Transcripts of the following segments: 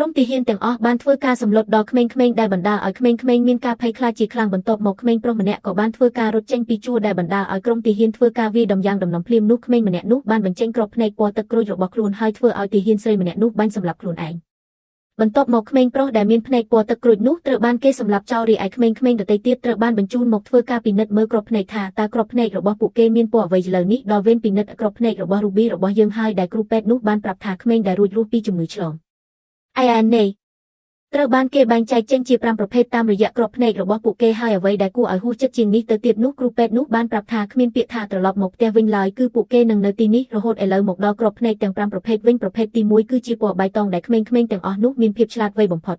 ក្រុមទាហានទាំងអស់បានធ្វើការសម្លុតដល់ក្មេងៗដែលបណ្ដាលឲ្យក្មេងៗមានការភ័យខ្លាចជាខ្លាំងបន្ទាប់មកក្មេងប្រុសម្នាក់ក៏បានធ្វើការរត់ចេញពីជួរដែលបណ្ដាលឲ្យក្រុមទាហានធ្វើការវាយដំយ៉ាងដំណំភ្លាមនោះក្មេងម្នាក់នោះបានបញ្ចេញគ្រាប់ភ្នែកពណ៌ទឹកក្រូចរបស់ខ្លួនហើយធ្វើឲ្យទាហានស្រីម្នាក់នោះបាញ់សម្លាប់ខ្លួនឯងបន្ទាប់មកក្មេងប្រុសដែលមានភ្នែកពណ៌ទឹកក្រូចនោះត្រូវបានគេសម្លាប់ចោលរីឯក្មេងៗដទៃទៀតត្រូវបានបញ្ជូនមកធ្វើការពិនិត្យមើលគ្រាប់ភ្នែកថាតើគ្រាប់ភ្នែករបស់ពួកគេមានពណ៌អ្វីឥឡូវនេះដល់វេនពិនិត្យគ្រាប់ភ្នែករបស់ Ruby របស់យើងហើយដែលគ្រូពេទ្យនោះបានប្រាប់ថាក្មេងដែលរួចរស់ពីជំងឺឆ្លង INA ត្រូវបានគេបែងចែកចេញជា5ប្រភេទតាមរយៈគ្រាប់ភ្នែករបស់ពួកគេហើយអ្វីដែលគួរឲ្យហួសចិត្តជាងនេះទៅទៀតនោះគ្រូពេទ្យនោះបានប្រាប់ថាគ្មានពាក្យថាត្រឡប់មកផ្ទះវិញឡើយគឺពួកគេនឹងនៅទីនេះរហូតឥឡូវមកដល់គ្រាប់ភ្នែកទាំង5ប្រភេទវិញប្រភេទទី1គឺជាពណ៌បៃតងដែលក្មេងៗទាំងអស់នោះមានភាពឆ្លាតវៃបំផុត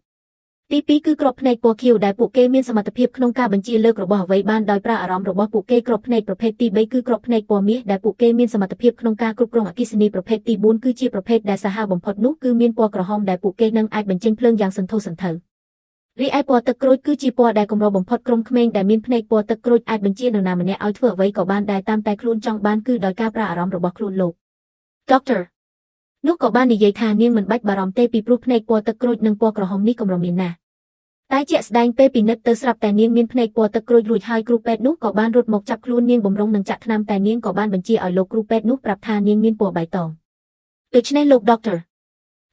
ទី2គឺគ្រាប់ភ្នែកពណ៌ខៀវដែលពួកគេមានសមត្ថភាពក្នុងការបញ្ជាលើករបស់អ្វីបានដោយប្រើអារម្មណ៍របស់ពួកគេគ្រាប់ភ្នែកប្រភេទទី3គឺគ្រាប់ភ្នែកពណ៌មាសដែលពួកគេមានសមត្ថភាពក្នុងការគ្រប់គ្រងអគ្គិសនីប្រភេទទី4គឺជាប្រភេទដែលសាហាវបំផុតនោះគឺមានពណ៌ក្រហមដែលពួកគេនឹងអាចបញ្ចេញភ្លើងយ៉ាងសន្ធោសន្ធៅរីឯពណ៌ទឹកក្រូចគឺជាពណ៌ដែលកម្របំផុតក្រុមក្មេងដែលមានភ្នែកពណ៌ទឹកក្រូចអាចបញ្ជានរណាម្នាក់ឲ្យធ្វើអ្វីក៏បានដែរតាមតែខ្លួនចង់បានគឺដោយការប្រើអារម្មណ៍របស់ខ្លួនលោក Doctor នោះក៏បាននិយាយថានាងមិនបាច់បារម្ភទេពីព្រោះភ្នែកពណ៌ទឹកក្រូចនិងពណ៌ក្រហមនេះកម្រមានណាស់តែជាក់ស្ដែងពេលពិនិត្យទៅស្រាប់តែនាងមានភ្នែកពណ៌ទឹកក្រូចរួចហើយគ្រូពេទ្យនោះក៏បានរត់មកចាប់ខ្លួននាងបំរុងនឹងចាក់ថ្នាំតែនាងក៏បានបញ្ជាឲ្យលោកគ្រូពេទ្យនោះប្រាប់ថានាងមានពណ៌បៃតងដូច្នេះលោក Doctor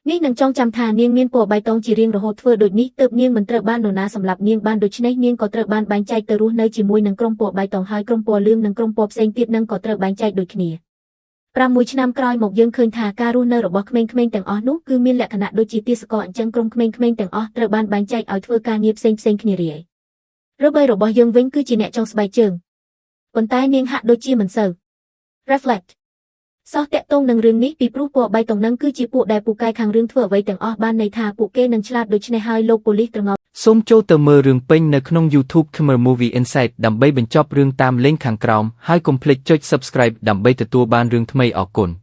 នេះនឹងចងចាំថានាងមានពណ៌បៃតងជារៀងរហូតធ្វើដូចនេះទើបនាងមិនត្រូវបាននរណាសម្លាប់នាងបានដូច្នេះនាងក៏ត្រូវបានបែងចែកទៅរស់នៅជាមួយនឹងក្រុមពណ៌បៃតងហើយក្រុមពណ៌លឿងនិងក្រុមពណ៌ផ្សេងទៀតនឹងក៏ត្រូវបែងចែកដូចគ្នា6ឆ្នាំក្រោយមកយើងឃើញថាការរស់នៅរបស់ក្មេងៗទាំងអស់នោះគឺមានលក្ខណៈដូចជាទាសករអញ្ចឹងក្រុមក្មេងៗទាំងអស់ត្រូវបានបែងចែកឲ្យធ្វើការងារផ្សេងៗគ្នារាយរបីរបស់យើងវិញគឺជាអ្នកចងស្បែកជើងប៉ុន្តែនាងហាក់ដូចជាមិនសូវ reflect សោះតាក់ទងនឹងរឿងនេះពីព្រោះពណ៌បៃតងនឹងគឺជាពួកដែលពូកែខាងរឿងធ្វើអ្វីទាំងអស់បានន័យថាពួកគេនឹងឆ្លាតដូច្នេះហើយលោកប៉ូលីសត្រងល់ សូមចូលទៅមើលរឿងពេញនៅក្នុង YouTube Khmer Movie Insight ដើម្បីបញ្ចប់រឿងតាម link ខាងក្រោមហើយកុំភ្លេចចុច Subscribe ដើម្បីទទួលបានរឿងថ្មីអរគុណ។